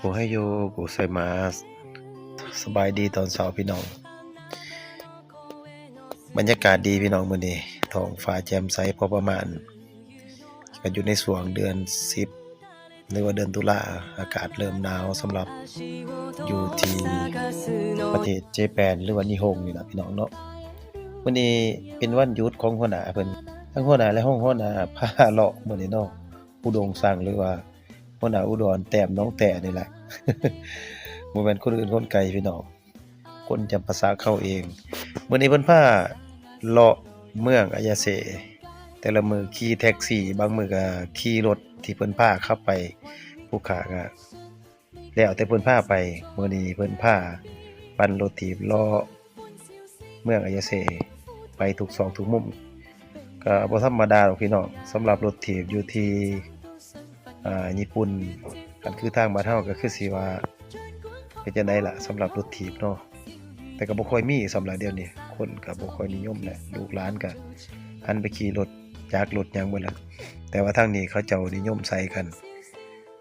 ໂອໄຮໂຍໂກໄຊມາສ ສະບາຍດີຕອນເຊົ້າພີ່ນ້ອງ. ບັນຍາກາດດີພີ່ນ້ອງ ມື້ນີ້ທ້ອງຟ້າແຈ່ມໃສພໍປະມານ ກໍຢູ່ໃນຊ່ວງເດືອນສິບ ຫຼືວ່າເດືອນຕຸລາ ອາກາດເລີ່ມໜາວສຳລັບຢູ່ທີ່ປະເທດເຈແປນ ຫຼືວ່າຍີ່ປຸ່ນນີ້ລະພີ່ນ້ອງເນາະ. ມື້ນີ້ເປັນວັນຢຸດຂອງຫົວໜ້າເພິ່ນ ທັງຫົວໜ້າ ແລະ ຮອງຫົວໜ້າພາເລາະມື້ນີ້ເນາະ. ອຸດົງສັງ ຫຼືວ່າຫົວໜ້າອຸດອນ ແຕ້ມໜອງແຕ້ນີ້ແຫຼະ ບໍ່ແມ່ນຄົນອື່ນຄົນໄກພີ່ນ້ອງ ຄົນຈຳປາສັກເຮົາເອງ. ມື້ນີ້ເພິ່ນພາເລາະເມືອງອາຍາເຊ ແຕ່ລະມື້ຂີ່ແທັກຊີ ບາງມື້ກໍຂີ່ລົດທີ່ເພິ່ນພາຂັບໄປ ຜູ້ຂ້າກໍແລ້ວແຕ່ເພິ່ນພາໄປ. ມື້ນີ້ເພິ່ນພາປັ່ນລົດຖີບເລາະເມືອງອາຍາເຊ ໄປທຸກຊອກທຸກມຸມ ກໍບໍ່ທຳມະດາດອກພີ່ນ້ອງ ສຳລັບລົດຖີບຢູ່ທີ່ ອ່າ ຍີ່ປຸ່ນ. ຄັນຄືທາງບ້ານເຮົາກໍຄືຊິວ່າເປັນຈັ່ງໃດລະ ສຳລັບລົດຖີບເນາະ ແຕ່ກໍບໍ່ຄ່ອຍມີສ່ຳລະ ດຽວນີ້ຄົນກໍບໍ່ຄ່ອຍນິຍົມແຫຼະ ລູກຫຼານກໍຫັນໄປຂີ່ລົດຈັກລົດຫຍັງເບິດລະ. ແຕ່ວ່າທາງນີ້ເຂົາເຈົ້ານິຍົມໃຊ້ກັນ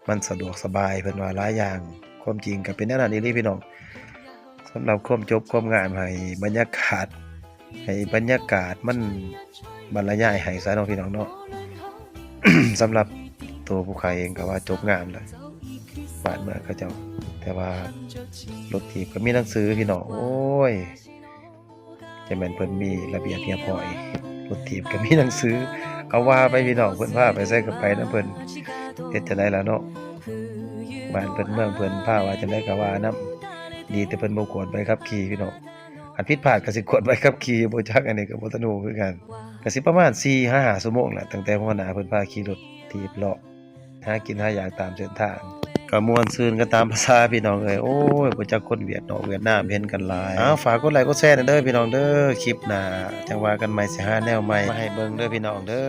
ມັນສະດວກສະບາຍ ເພິ່ນວ່າຫຼາຍຢ່າງ. ຄວາມຈິງກໍເປັນແນວນັ້ນອີ່ຫຼີພີ່ນ້ອງ. ສຳລັບຄວາມຈົບຄວາມງາມ ໃຫ້ບັນຍາກາດ ໃຫ້ບັນຍາກາດມັນບັນລະຍາຍໃຫ້ຊະເນາະພີ່ນ້ອງເນາະ. ສຳລັບໂຕຜູ້ຂ້າເອງກໍວ່າຈົບງາມແລ້ວ ບ້ານເມືອງເຂົາເຈົ້າ. ແຕ່ວ່າລົດຖີບກໍມີໜັງສືພີ່ນ້ອງ ໂອ້ຍ ຈະແມ່ນເພິ່ນມີລະບຽບຮຽບຮ້ອຍ ລົດຖີບກໍມີໜັງສື. ເອົາວ່າໄປພີ່ນ້ອງ ເພິ່ນພາໄປໃສກໍໄປນຳເພິ່ນ ເຮັດຈັ່ງໃດລະເນາະ ບ້ານເພິ່ນເມືອງເພິ່ນ ພາວ່າຈັ່ງໃດກໍວ່ານຳ. ດີແຕ່ເພິ່ນບໍ່ກວດໃບຂັບຂີ່ພີ່ນ້ອງ ອັນຜິດພາດກໍຊິກວດໃບຂັບຂີ່ບໍ່ຈັກ ອັນນີ້ກໍບໍ່ທັນຮູ້ຄືກັນ. ກໍຊິປະມານສີ່ຫາຫ້າຊົ່ວໂມງແຫຼະ ຕັ້ງແຕ່ຫົວໜ້າເພິ່ນພາຂີ່ລົດຖີບເລາະ ຫາກິນຫາຢາກຕາມເສັ້ນທາງ ກໍມ່ວນຊື່ນກັນຕາມພາສາພີ່ນ້ອງເອີຍ. ໂອ້ຍ ບໍ່ຈັກຄົນຫວຽດນອກຫວຽດນາມ ເຫັນກັນຫຼາຍ. ເອົາ ຝາກກົດໄລກົດແຊແດ່ເດີພີ່ນ້ອງເດີ ຄລິບໜ້າຈັ່ງວ່າກັນໃໝ່ ຊິຫາແນວໃໝ່ມາໃຫ້ເບິ່ງເດີພີ່ນ້ອງເດີ.